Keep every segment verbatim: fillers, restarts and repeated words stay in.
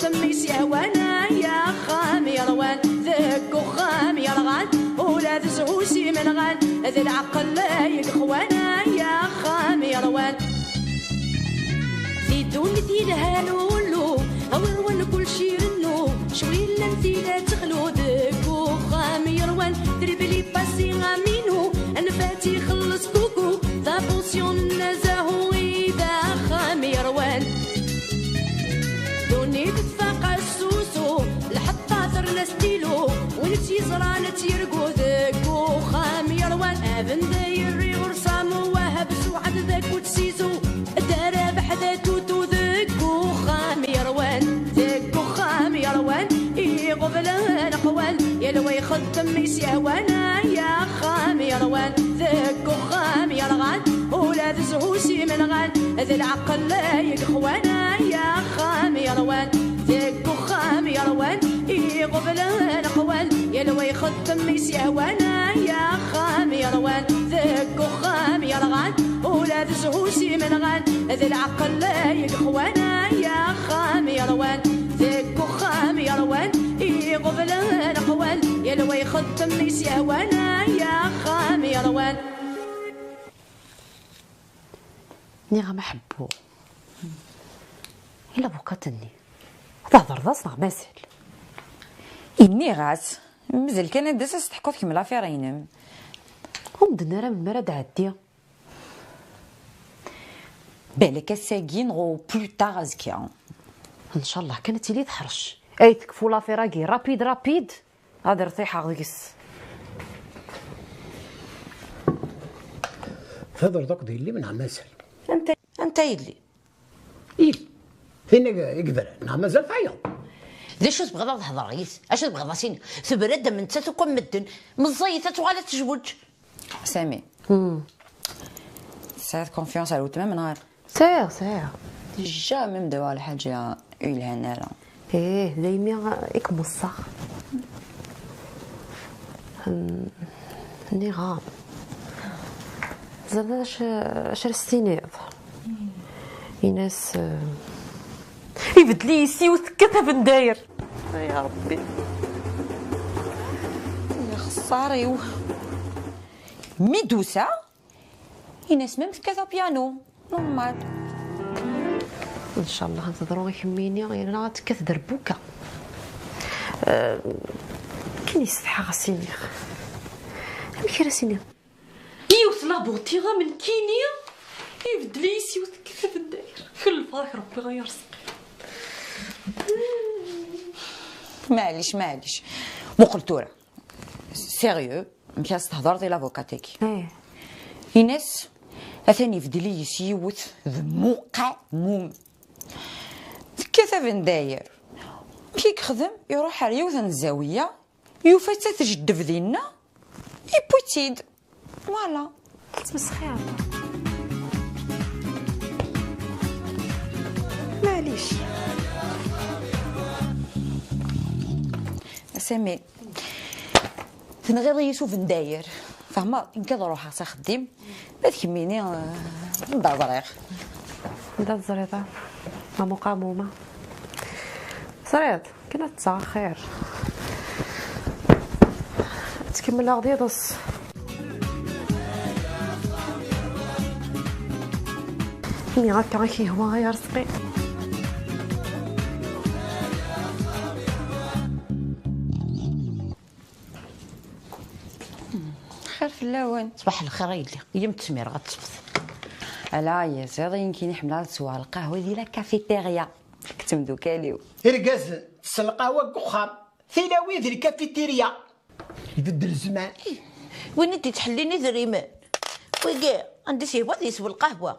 Temmis yehwan ay axxam yerwan, deg uxxam yerɣan, ula d zzhu s imenɣan, d lɛeqel ay yexwan ay axxam yerwan. Di ddunit yelhan ullu, awer wen kullec irennu, cwi llan tila texlu, deg uxxam yerwan, tribli pasi aminu, anfat ixelleṣ kuku, d abuṣyun n azahu i d axxam yerwan. Ddunit tfaq asusu, lḥeṭṭa terna stilu, win tt-yeẓran ad tt-yergu, deg uxxam yerwan. Abendayer iɣer Samu Wahab Suɛad d Akut Sizu, Dda Rabeḥ d Atutu, deg uxxam yerwan, deg uxxam yerwan, iɣeblan qwan, yal wa ixeddem i s-yehwan, ay axxam yerwan, deg uxxam yerɣan, ula d zzhu s imenɣan, d lɛeqel ay yexwan, ay axxam yerwan, deg uxxam yerwan, iɣeblan qwan, yal wa ixeddem i s-yehwan, ay axxam yerwan, deg uxxam yerɣan, ula d zzhu s imenɣan, d lɛeqel ay yexwan, ay axxam yerwan, deg uxxam yerwan, iɣeblan qwan, yal wa ixeddem i s-yehwan, ay axxam yerwan. Nniɣ-am a Ḥebbu, i labukat-nni, ad thedreḍ-as neɣ mazal? Nniɣ-as, mazal kan ad d-tas ad s-teḥkuḍ kemm l'affaire-inem. Ur m-d-tenni ara melmi ara d-tɛeddi. Balak ass-agi neɣ au plus tard azekka. Ncallah kan ad tili teḥrec. Ay tekfu l'affaire-agi rapide, rapide. Ad rtiḥeɣ deg-s. Thedreḍ akked yelli-m neɣ mazal? Anta, anta yelli? Yelli. Tin i, i yebran neɣ mazal tayeḍ? D acu tebɣiḍ ad hedreɣ yis? Acu tebɣiḍ ad s-iniɣ? Tebra-d am nettat akk am medden. Meẓẓiyet, ad tuɣal ad tezweǧ. Sami. Hmm. Tesɛiḍ confiance ar weltma-m neɣ ala? Sɛiɣ, sɛiɣ. Jamais m-d-awiɣ lḥaǧa ur yelhan ara. Ih, daymi i kem-weṣṣaɣ. Hmm, nniɣ-am. Teẓriḍ acu, acu ara s-tiniḍ? Ini-as, eh, ibeddel-iyi s yiwet tekkat abendayer. Ay Ṛebbi. Ya xeṣṣar-iw. Mi d-tusa, ini-as même tekkat apyanu. Normal. Ncallah ad teḍru i kemmini, yerna ad tekkat derbuka. Eh, kan yessetḥa ɣas iniɣ. Amek ara s-iniɣ? Yiwet labuti am nekkini, ibeddel-iyi s yiwet n tekkat abendayer. Kellfeɣ-ak Rebbi ay arezqi. Maɛlic, maɛlic. Muqel tura. Sérieux, amek ara s-tehdeṛ di l'avocat-agi? Eh. Ini-as, atan ibeddel-iyi s yiwet d muqamum. Tekkat abendayer. Amek i yexdem? Iruḥ ar yiwet n zzawiya, yufa-tt ad tjeddeb dinna, yewwi-tt-id. Voilà. Tettmesxiṛ. Maɛlic. A Sami, tenɣiḍ-iyi s ubendayer. Fehmeḍ, nekk ad ruḥeɣ s axeddim, ma d kemmini, eh, anda ẓriɣ. Anda teẓriḍ, a Mamu Qamuma? Ẓriɣ. Kan ad ttaɣ axir. Ad tkemmleɣ d iḍes. Mi akka i k-yehwa ay arezqi. Xir fell-awen. Ṣbaḥ lxir a yelli. Iyyamt ttmireɣ ad teffeḍ. Ala, ya ziḍ, i nekkini ḥemmleɣ ad sweɣ lqahwa di la cafeteria. Nekk d temdukal-iw. Irgazen, tessen lqahwa deg uxxam. Tilawin di lkafitirya. Ibeddel zzman. Win i d-ittḥellin idrimen. Wigi, anda i s-yehwa ad yeswa lqahwa.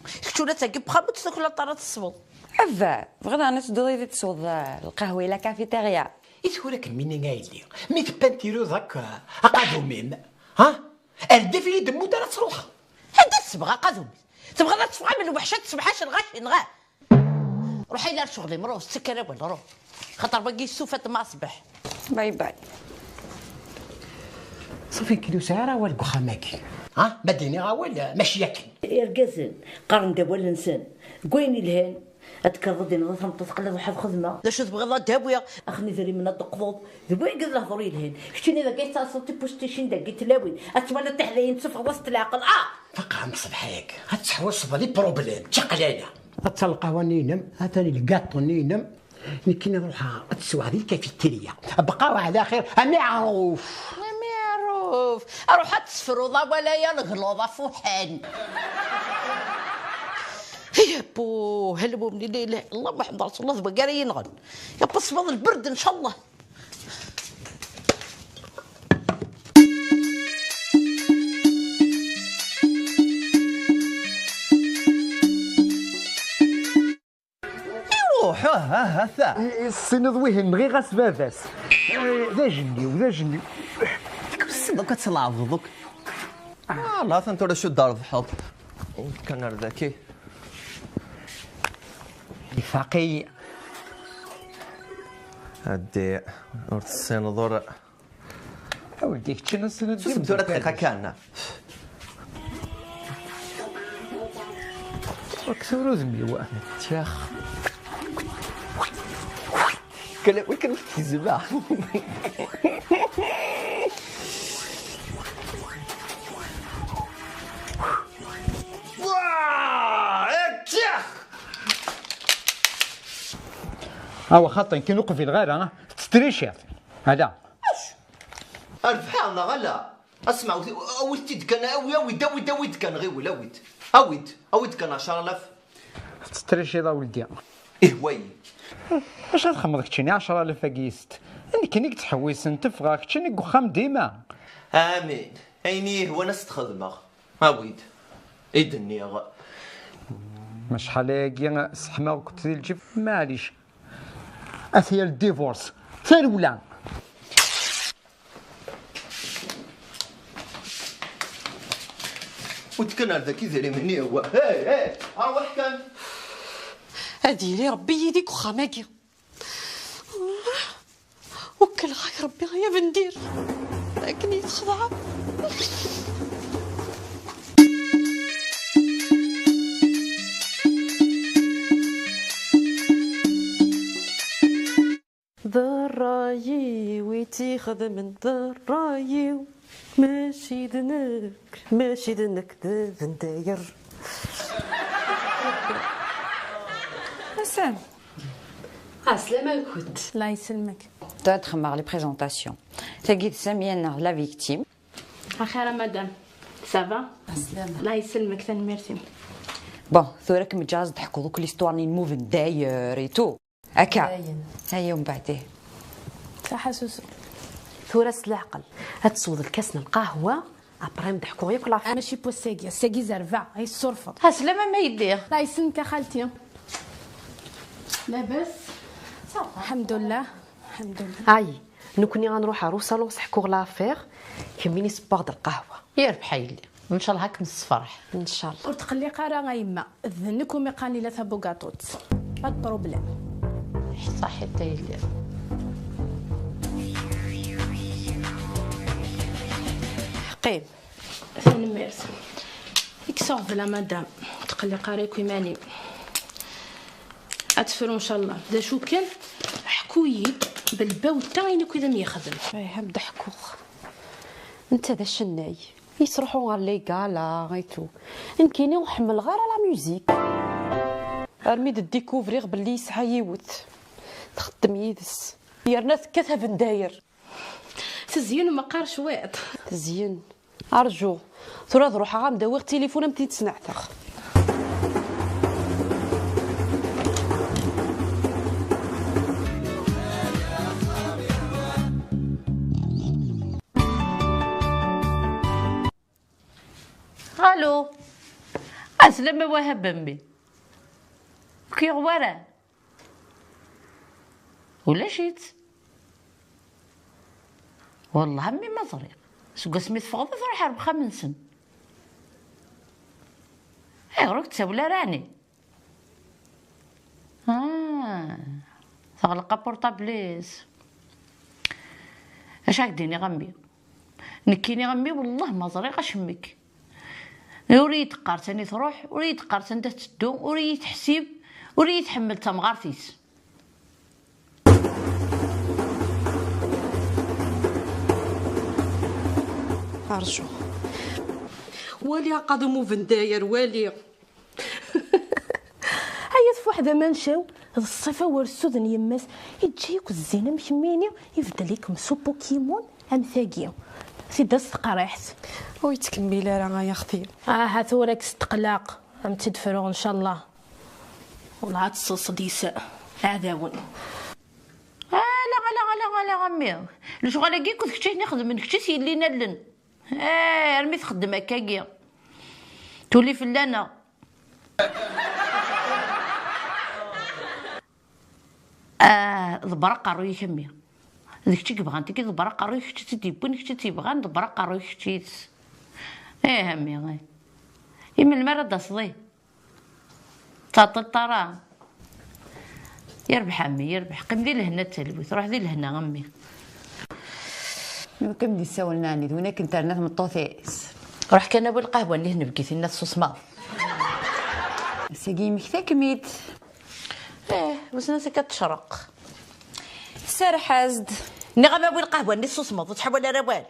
Kečč ula d tagi n wexxam ur tt-tuklaleḍ ara tesweḍ. Abba, tebɣiḍ daɣen ad tedduḍ yid-i ad tesweḍ, eh, lqahwa i la cafeteria? I tura kemmini a yelli, mi tebban tiruḍ akk, eh, aqadum-im, ha? Ar deffir i d-temmut ara truḥeḍ. Anda tesbeɣ aqadum-is? Tebɣiḍ ad teffeɣ am lweḥc ad tesbeḥ acelɣac-nneɣ? Ruḥ ay ar ccɣel-im, ruḥ, tettak ara awal, ruḥ. Xaṭer wagi yessufat ma ṣbeḥ. Bye bye. Ṣafi, nekk ur sɛiɣ ara awal deg uxxam-agi. Ha? Ma d-iniɣ awal, mačči akken. Irgazen qqaren-d awal-nsen deg wayen yelhan. Ad tekkreḍ ad d-tiniḍ a tameṭṭut, aql-i ruḥeɣ ad xedmeɣ. D acu tebɣiḍ ad d-awiɣ? Axni idrimen ad d-teqḍuḍ. D wigad lehdur yelhan. Keččini dagi tettaseḍ tipusticcin dagi tlawin. Ad twaliḍ tiḥdayin tteffɣeḍ-as leɛqel. Ah! Faqeɛ am ṣṣbeḥ-agi. Ad teḥwiṣeḍ les problèmes. D tiqlala. Atan lqahwa-nni-inem, atan lgaṭu-nni-inem. Nekkini ruḥeɣ ad sweɣ di lkafitirya. Bqaw ɛla xir, a miɛruf. A miɛruf. Ruḥ ad tesfruḍ awal-aya legluḍ afuḥan. Yabbu, hal mumin, la ilaha illallah, Muḥemmed Rasulullah, d wagi ara yi-nɣen. Yabbu, tesbeḍ lberd, ncallah. Iruḥ, ah, ah, ata. I, i tessineḍ wihin, nɣiɣ-as baba-s. Eh, d ajenniw, d ajenniw. Tessneḍ akk ad tleɛbeḍ akk. Ah, la, atan tura acu d-trebḥeḍ. Kan ar daki. Ifaq-iyi. Addi, ur tessineḍ ur. A weldi, kečč n-, n-, Susem tura dqiqa kan. Ur k-tura udem-iw. Tiax. Kala, wi kan tizba. Wah! Tiax! Awa xaṭi, nekkini ur qbileɣ ara, tetttrichiḍ. Ala. Rebḥeɣ neɣ ala? Asma, awi-t-id kan, awi, awi-d, awi-d, awi-d kan, ɣiwel, awi-d. Awi-d, awi-d kan ɛecra alaf. Tetttrichiḍ a weldi. Ihwa-yi. Acu ad txedmeḍ keččini ɛecra alaf-agi yis-t? Nekkini i yettḥewwisen, teffɣeɣ, keččini deg uxxam dima. Amin. Ayen i yi-ihwan ad s-t-xedmeɣ. Awi-d. I d-nniɣ. Acḥal ayagi sseḥmaɣ-kent di lǧib, maɛlic. Ata-ya ldivorce. Tarewla. Ur d-kan ar daki idrimen-iw. Hey, hey, arwaḥ kan. Ad yili Rebbi yid-i deg uxxam-agi. Wekleɣ-ak Rebbi ay abendir. Akken i yi-txedɛeḍ. D ṛṛay-iw i tt-ixedmen, d ṛṛay-iw, mačči d nekk, mačči d nekk, d Bendayer. Asam. Ɛeslama-nkent. Allah yesselmek. Ad xedmeɣ les présentations. Tagi d Samia neɣ la victime. Axir a madame, ça va? Ɛeslama. Allah yesselmek, tanemmirt-im. Bon, tura kem ǧǧiɣ ad d-teḥkuḍ akk l'histoire-nni n Mubendayer et tout. Akka. Dayen. Aya umbeɛd, ih. Saḥa susu. Tura s leɛqel, ad tesweḍ lkas n lqahwa, après ad m-d-ḥkuɣ yakk l'affaire. Mačči n wass-agi, ass-agi zerbeɣ, ay tessurfeḍ. Ɛeslama ma yelli. Allah yesselmek a xalti. Labas? Ça va. Lḥemdullah, lḥemdullah. Ay, nekkni ad nruḥ ar usalon, s-ḥkuɣ l'affaire, kemmini sewweɣ-d lqahwa. Yerbeḥ a yelli. Ncallah ad kem-nessefreḥ. Ncallah. Ur tqelliq ara a yemma. D nekk umi qqaren Lila Tabugaṭut. Pas de problème. Ṣaḥit a yelli. Qqim. Tanemmirt. Kkes aɣbel a madame. Ur tqelliq ara akk iman-im. Ad tefru ncallah. D acu kan, ḥku-yi-d belbawta ayen akk i d am-yexdem. Ih, ad m-d-ḥkuɣ. Netta d acennay. Yettruḥu ɣer les galas et tout. Nekkini ur ḥemmleɣ ara la musique. Armi d-ddikuvriɣ belli yesɛa yiwet txeddem yid-s. Yerna tekkat abendayer. Tezyen meqqar cwiṭ. Tezyen. Arju. Tura ad ruḥeɣ ad m-d-awiɣ tilifun ad m-t-id-sneɛteɣ. Allô. Ɛeslama a Wahab a mmi. Ur k-yuɣ wara? Ulac-itt. Wellah a mmi ma ẓriɣ. Seg wasmi teffɣeḍ i truḥ ar wexxam-nsen. Ayɣer ur k-d-tsawel ara ɛni? Ah, teɣleq apurṭabl-is. Acu ad k-d-iniɣ a mmi? Nekkini a mmi, wellah ma ẓriɣ acemmek. Ur iyi-d-qqar sani truḥ, ur iyi-d-qqar sanda tetteddu, ur iyi-teḥsib, Ur iyi-tḥemmel d tamɣart-is. Rju. Wali aqadum ubendayer, wali. Ay at Fuḥ d amancaw, d ṣṣifa wer ssuden yemma-s, iǧǧa yakk zzin am kemmini, ibeddel-ikem s upokimon am tagi. Tidda s teqriḥt. Ur yettkemmil ara ay axti. Aha tura kkes ṭṭeqlaq, am tt-id-fruɣ ncallah. Wellah ad tesseḍseḍ yes-s aɛdawen. Ala, ala, ala, ala, a mmi. Lecɣal-agi akked kečč ayen ixedmen kečč i s-yellin allen. Eh, armi txeddem akkagi. Tuli fell-aneɣ. Ah, ḍebber aqerruy-ik a mmi. D kečč i yebɣan tigi, ḍebber aqerruy-ik, kečč i tt-id-yewwin, kečč i tt-yebɣan, ḍebber aqerruy-ik, kečč yid-s. Ih a mmi, ih. I melmi ara d-taseḍ, ih? Ur tettɛeṭṭileḍ ara. Yerbeḥ a mmi, yerbeḥ. Qqim di lehna d talwit, ruḥ di lehna a mmi. Anwa i m-d-issawlen ɛni? D win akken terna tmeṭṭut-is. Ruḥ kan awi lqahwa-nni tnebgit-inna tessusmeḍ. Ass-agi yemmekta-kem-id. Ih, wissen ansi akka tecreq. Serreḥ-as-d. Nniɣ-am awi lqahwa-nni tessusmeḍ, ur ttḥawal ara awal.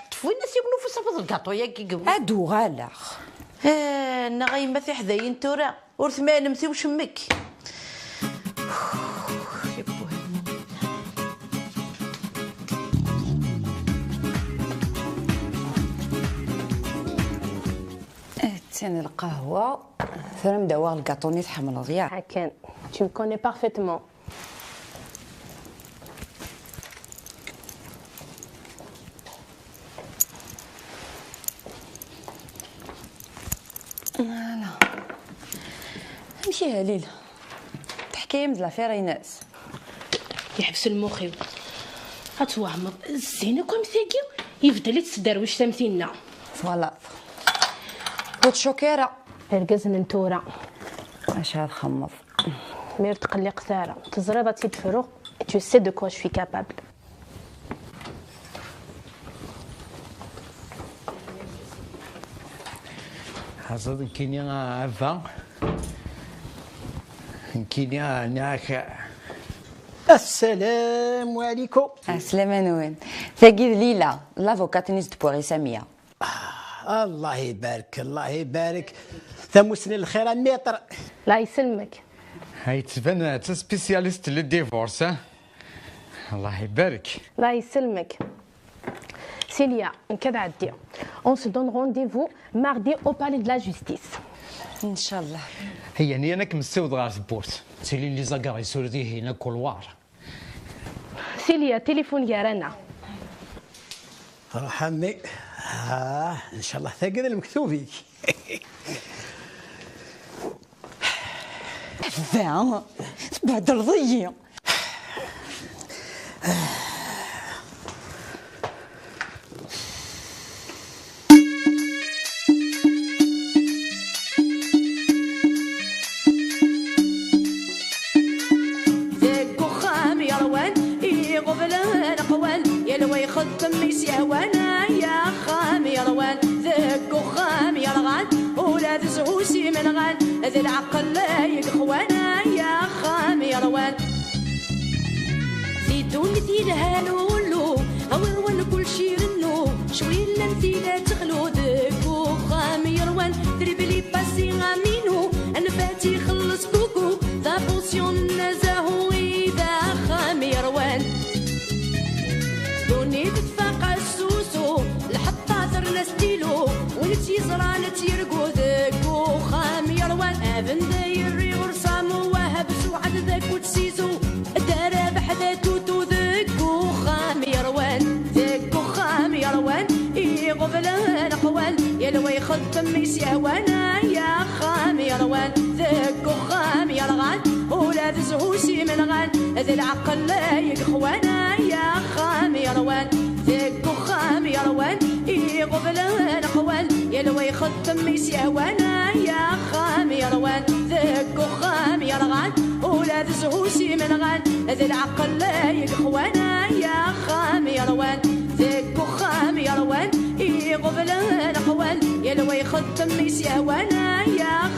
Ṭṭef win-as yiwen ufus afeḍ lgaṭu-yagi. Ad uɣaleɣ. Eh, nniɣ a yemma tiḥdayin tura, ur tmanemt i ucemmek. Attan lqahwa. Tura m-d-awiɣ lgaṭu-nni tḥemmleḍ, ya? Akken. Tu me connais parfaitement. Voilà. Amek ihi a Lila? Teḥka-yam-d l'affaire-ines? Yeḥbes lmux-iw. Ad twehmeḍ. Zzin akk am tagi, ibeddel-itt tderwict am tinna. Voilà. Ur tcukk ara. Irgazen n tura. Acu ara txemmeḍ? Mi ur tqelliqet ara. Teẓriḍ ad tt-id-fruɣ. Tu sais de quoi je suis capable. Ḥaẓeḍ nekkini a Ava. Nekkini a nniɣ-ak. Assalam alaykum. Aslama-nwen. Tagi d Lila, l'avocate-nni s d-wwiɣ i Samiya. Ah, Allah ibarek, Allah ibarek. Tamussni n lxir a maître. La iselmek. Ay tban d taspécialiste le divorce, hein? Allah ibarek. La iselmek. Silya, nekk ad ɛeddiɣ. On se donne rendez-vous mardi au palais de la justice. Inchallah. Heyyan-iyi ad kem-ssiwḍeɣ ɣer tewwurt. Tilin les agares ur dihin couloir. Silya, tilifun gar-aneɣ. Ruḥ a mmi. Ah, inchallah tagi d lmektub-ik. Da, tbehdleḍ-iyi. Deg uxxam yerwan, iɣublen qwan, yal wa ixeddem i s-yehwan, ay axxam yerwan. Deg uxxam yerɣan, ula d zzhu s imenɣan, d lɛeqel ay yexwan, ay axxam yerwan. Di ddunit yelhan ullu, awer wan kullec irennu, cwi llan tila texlu deg uxxam yerwan. Tribli passi aminu, anfat ixelleṣ kuku, d apusyon n azahu i d axxam yerwan. Ddunit tfaq assusu, lḥeṭṭa terna stilu, win tt-yeẓran ad tt-yergu deg uxxam yerwan. Abenday irri ur samu wahab suɛad d akut sizu, darabeḥ d atutu deg uxxam yerwan. Deg uxxam yerwan, iɣublen qwan, yal wa ixeddem i s-yehwan, ay axxam yerwan. Deg uxxam yerɣan, ula d zzhu s imenɣan, d lɛeqel ay yexwan, ay axxam yerwan. Deg uxxam yerwan, iɣublen qwan, yal wa ixeddem i s-yehwan, ay axxam yerwan. Deg uxxam yerɣan, ula d zzhu s imenɣan, d lɛeqel ay yexwan, ay axxam yerwan. Deg uxxam yerwan, iɣublen qwan, yal wa ixeddem i s-yehwan, Ya